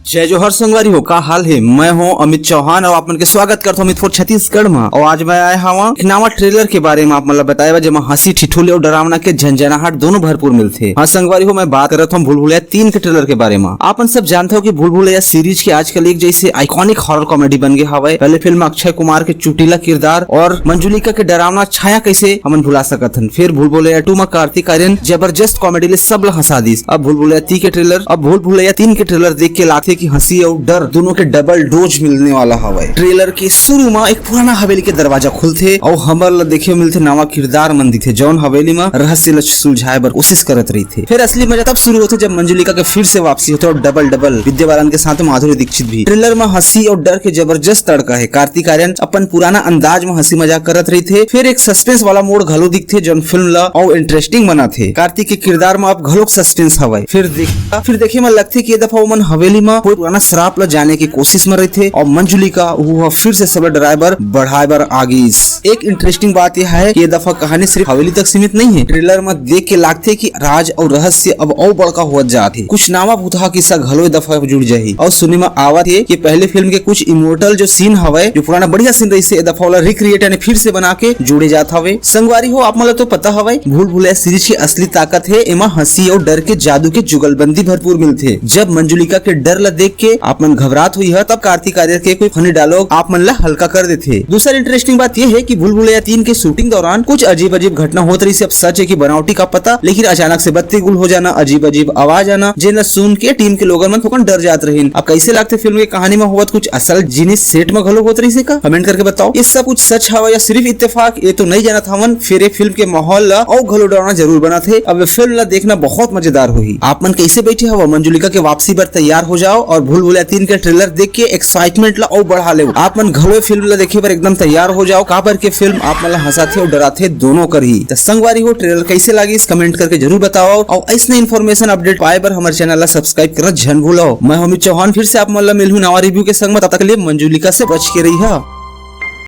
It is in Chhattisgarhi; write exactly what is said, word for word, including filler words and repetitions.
जय जोहार संगवारी हो, का हाल हे? मैं हूं अमित चौहान और आप मन के स्वागत करता हूं अमित फॉर छत्तीसगढ़ में। और आज मैं आए हवा एक नवा ट्रेलर के बारे में आप मन ला बताए बर, जेमा हंसी ठिठोली और डरावना के झंझनाहट दोनों भरपूर मिलथे। हाँ संगवारी हो, मैं बात करत हूं भूल भुलैया तीन के ट्रेलर के बारे में। आप मन सब जानते हो कि भूल भुलैया सीरीज के आजकल एक जैसे आइकॉनिक हॉरर कॉमेडी बन गए हवय। पहले फिल्म अक्षय कुमार के चुटीला किरदार और मंजुलिका के डरावना छाया कैसे हमन भुला सकत हन। फिर भूल भुलैया टू में कार्तिक आर्यन जबरदस्त कॉमेडी ले सब ला हंसा दिस। अब भूल भुलैया तीन के ट्रेलर, अब भूल भुलैया तीन के ट्रेलर देख के लागथे कि हंसी और डर दोनों के डबल डोज मिलने वाला हवय। ट्रेलर के शुरू में एक पुराना हवेली के दरवाजा खुलथे और हमर ला देखे मिलथे नवा किरदार मन दिखथे, जौन हवेली में रहस्य ल सुलझाए बर कोशिश करत रहिथे। फिर असली मजा तब शुरू होथे जब मंजुलिका के फिर से वापसी होथे और डबल डबल विद्या बालन के साथ माधुरी दीक्षित भी। ट्रेलर में हंसी और डर के जबरदस्त तड़का है। कार्तिक आर्यन अपन पुराना अंदाज में हंसी मजाक करत रहिथे। फिर एक सस्पेंस वाला मोड़ घलो दिखथे, जौन फिल्म ला और इंटरेस्टिंग बनाथे। कार्तिक के किरदार में अब घलोक सस्पेंस हवय। फिर देख, फिर देखे में लगथे कि ये दफा ओमन हवेली में कोई पुराना श्राप ला जाने की कोशिश में रहिथे और मंजुलिका वो फिर से सब ला डराए बर बढ़ाए बर आगिस। एक इंटरेस्टिंग बात यह है कि ये दफा कहानी सिर्फ हवेली तक सीमित नहीं है। ट्रेलर में देख के लागथे कि राज और रहस्य अब और बड़का होत जात हे। कुछ नावा भूतहा किस्सा घलो ए दफा जुड़ जाही और सुने में आवत हे कि पहले फिल्म के कुछ इमोर्टल जो सीन हवय, जो पुराना बढ़िया सीन रहिसे, ए दफा वाला रिक्रिएट यानी फिर से बना के जोड़े जात हवे। संगवारी हो, आप मन ला तो पता हवय भूल भुलैया सीरीज के असली ताकत है एमा हंसी और डर के जादू के जुगलबंदी भरपूर मिलथे। जब मंजुलिका के डर ला देख के आप मन घबरात हुई है, तब कार्तिक आर्यन के कोई फनी डायलॉग आप मन ला हल्का कर देथे। दूसरा इंटरेस्टिंग बात यह है कि भूल भुलैया तीन के शूटिंग दौरान कुछ अजीब अजीब घटना होत रहिसे। अब सच है कि बनावटी का पता, लेकिन अचानक से बत्ती गुल हो जाना, अजीब अजीब आवाज आना, जेन ला सुन के टीम के लोगन मन थोकन डर जात रहिन। अब कैसे लागथे फिल्म के कहानी में होवत कुछ असल जिनिस सेट में घलो होत रहिसे का? कमेंट करके बताओ। ये सब कुछ सच हवा या सिर्फ इत्तेफाक, ये तो नहीं जानत हवन। फिर ये फिल्म के माहौल ला और घलो डरावना जरूर बनाथे। अब ये फिल्म ला देखना बहुत मजेदार होही। आप मन कैसे बैठे हवा मंजुलिका के वापसी बर तैयार हो जाओ और भूल भुलैया तीन के ट्रेलर देख के एक्साइटमेंट ला और बढ़ा लेव। आप मन घलो फिल्म ला देखे बर एकदम तैयार हो जाओ, काबर के फिल्म आप मन ला हंसाथे और डराथे दोनों करही। त संगवारी हो, ट्रेलर कैसे लागिस कमेंट करके जरूर बताओ और ऐसने इन्फॉर्मेशन अपडेट पाए बर हमर चैनल ला सब्सक्राइब करना झन भूलो। मैं हूं अमित चौहान, फिर से आप मन ला मिलहूं नवा रिव्यू के संग में। तब तक के लिए मंजुलिका से बच के रहिहा।